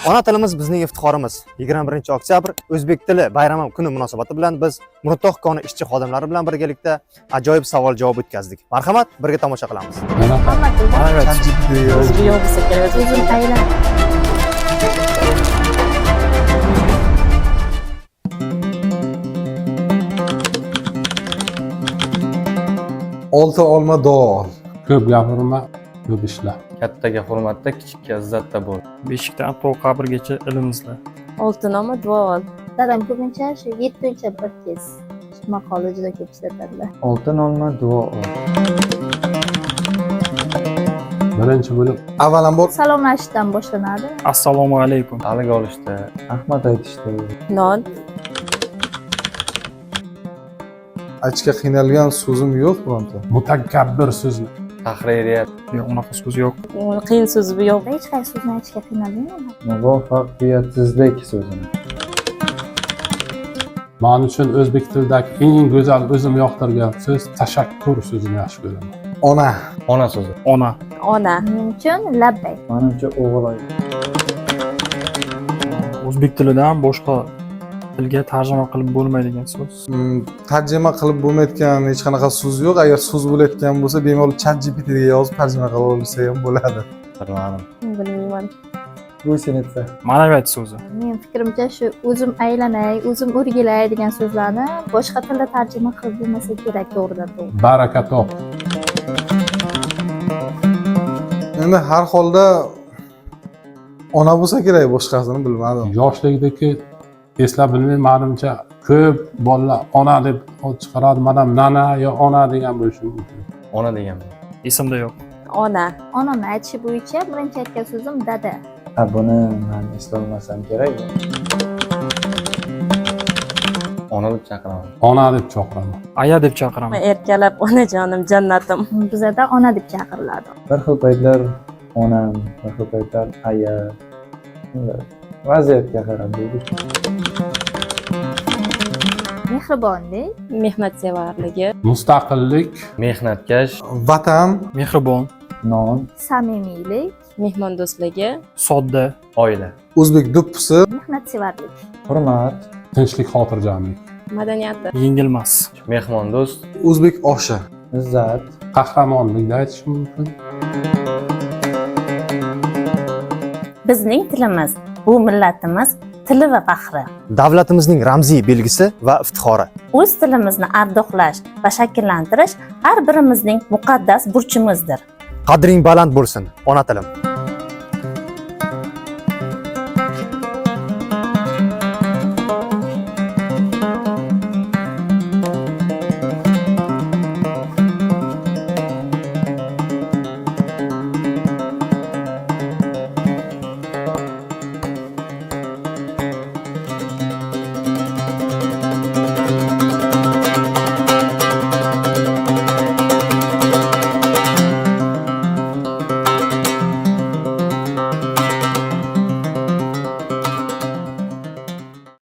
Ona tilimiz bizning iftixorimiz. 21 oktyabr O'zbek tili bayrami kuni munosabati bilan biz Murtog' koni ishchi xodimlari bilan birgalikda ajoyib savol-javob o'tkazdik. Marhamat, birga tomosha qilamiz. Hamma tilda. O'zbek yo'q bo'lsa kerak. O'zim aylan. Olti olma dol. Ko'p gapirma, ko'p ishla. Kattaga hurmatda, kichikka izzatda bo'l. Beshikdan to qabrgacha ilm izla. Oltin olma, duo ol. Dadam ko'pincha shu yetguncha bir kez shu maqolni juda ko'p ishlatadilar. Oltin olma, duo ol. Birinchi bo'lib Avvalambor Salomlashishdan boshlanadi. Assalomu alaykum. Alik olishda, Rahmat aytishda. Non. Aytishga qiynalgan so'zim yo'q bironta. Mutakabbir so'zni. Tahririyat, Yo'q, unaqa so'z yo'q. Qiyin so'zi bu yo'q. Hech qaysi so'zni aytishga qiynalmayman. Muvaffaqiyatsizlik so'zini. Men uchun o'zbek tilidagi eng go'zal, o'zim yoqtirgan so'z tashakkur so'zini yaxshi ko'raman. Ona. Ona so'zi. Ona. Ona. Men uchun labbay. Manimcha o'g'il. O'zbek tilidan boshqa tilga tarjima qilib bo'lmaydigan so'z. Tarjima qilib bo'lmayotgan hech qanaqa so'z yo'q. Agar so'z bo'layotgan bo'lsa, bemalol ChatGPTga yozib tarjima qilib olsa ham bo'ladi. Bilmadim. Bilmayman. Гусеница. Ma'naviyat so'zi. Men fikrimcha shu o'zim aylanay, o'zim o'rgilay degan so'zlarni boshqa tilda tarjima qilib bo'lmasa kerak to'g'ridan to'g'ri. Baraka top. Endi har holda ona bo'lsa kerak, boshqasini bilmadim. Yoshlikdagi eslab bilmayman, manimcha ko'p bolalar ona deb chiqaradi. Man ham nana yo ona degan bo'lishi mumkin. Ona deganman. Esimda yo'q. Ona. Onamni aytishi bo'yicha birinchi aytgan so'zim dada. Ha, buni man eslolmasam kerak. Ona deb chaqiraman. Ona deb chaqiraman. Aya deb chaqiraman. Erkalab onajonim, jannatim. Bizada ona deb chaqiriladi. Bir xil paytlar onam, bir xil paytlar aya. Shunday. Vaziyatga qarab deylik. Mehribonlik. Mehnatsevarligi. Mustaqillik, Mehnatkash, Vatan, Mehribon. Non, Samimiylik. Mehmondo'stligi. Sodda. Oila, o'zbek do'ppisi, Mehnatsevarlik. Hurmat, tinchlik, xotirjamlik, Madaniyati. Yengilmas. Mehmondo'st, o'zbek oshi. Izzat, qahramonlik da aytish mumkin. Bizning tilimiz bu millatimiz tili va faxri. Davlatimizning ramziy belgisi va iftixori. O'z tilimizni ardoqlash va shakllantirish har birimizning muqaddas burchimizdir. Qadring baland bo'lsin, ona tilim.